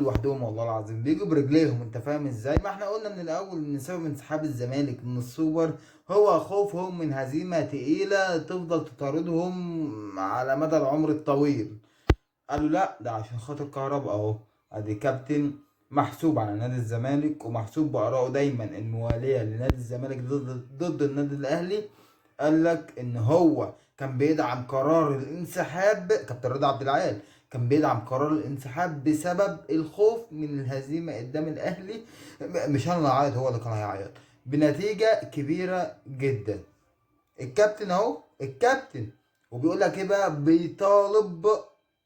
لوحدهم والله العظيم، بيجوا برجليهم. انت فاهم ازاي؟ ما احنا قلنا من الاول ان سبب انسحاب الزمالك من السوبر هو خوفهم من هزيمة تقيلة تفضل تطاردهم على مدى العمر الطويل. قالوا لا، ده عشان خاطر كهربا اهو. ادي كابتن محسوب على نادي الزمالك ومحسوب بآرائه دايما الموالية لنادي الزمالك ضد النادي الاهلي. قال لك ان هو كان بيدعم قرار الانسحاب، كابتن رضا عبد العال كان بيدعم قرار الانسحاب بسبب الخوف من الهزيمة قدام الاهلي. مش انا اللي هعيط، هو اللي كان هيعيط بنتيجة كبيرة جدا. الكابتن اهو، الكابتن وبيقول لك ايه بقى؟ بيطالب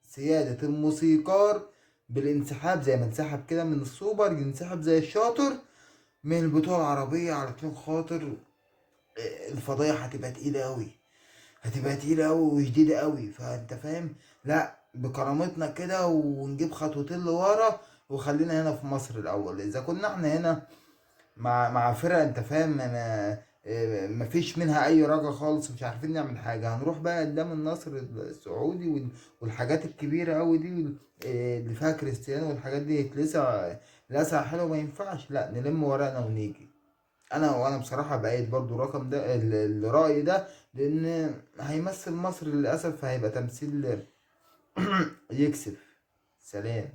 سيادة الموسيقار بالانسحاب، زي ما انسحب كده من السوبر ينسحب زي الشاطر من البطولة العربية، علشان خاطر الفضايح هتبقى تقيلة قوي، هتبقى تقيلة قوي وشديدة قوي. فانت فاهم؟ لا، بكرامتنا كده ونجيب خطوتين لورا، وخلينا هنا في مصر الاول. اذا كنا احنا هنا مع فرق، انت فاهم، انا مفيش منها اي رجا خالص، مش عارفين نعمل حاجه. هنروح بقى قدام النصر السعودي والحاجات الكبيرة قوي دي اللي فيها كريستيانو والحاجات دي، يتلسع لسع حلو. ما ينفعش، لا نلم ورقنا ونيجي. انا بصراحة بأيد برضو الرقم ده، الرأي ده، لان هيمثل مصر للاسف، هيبقى تمثيل يكسف. سلام.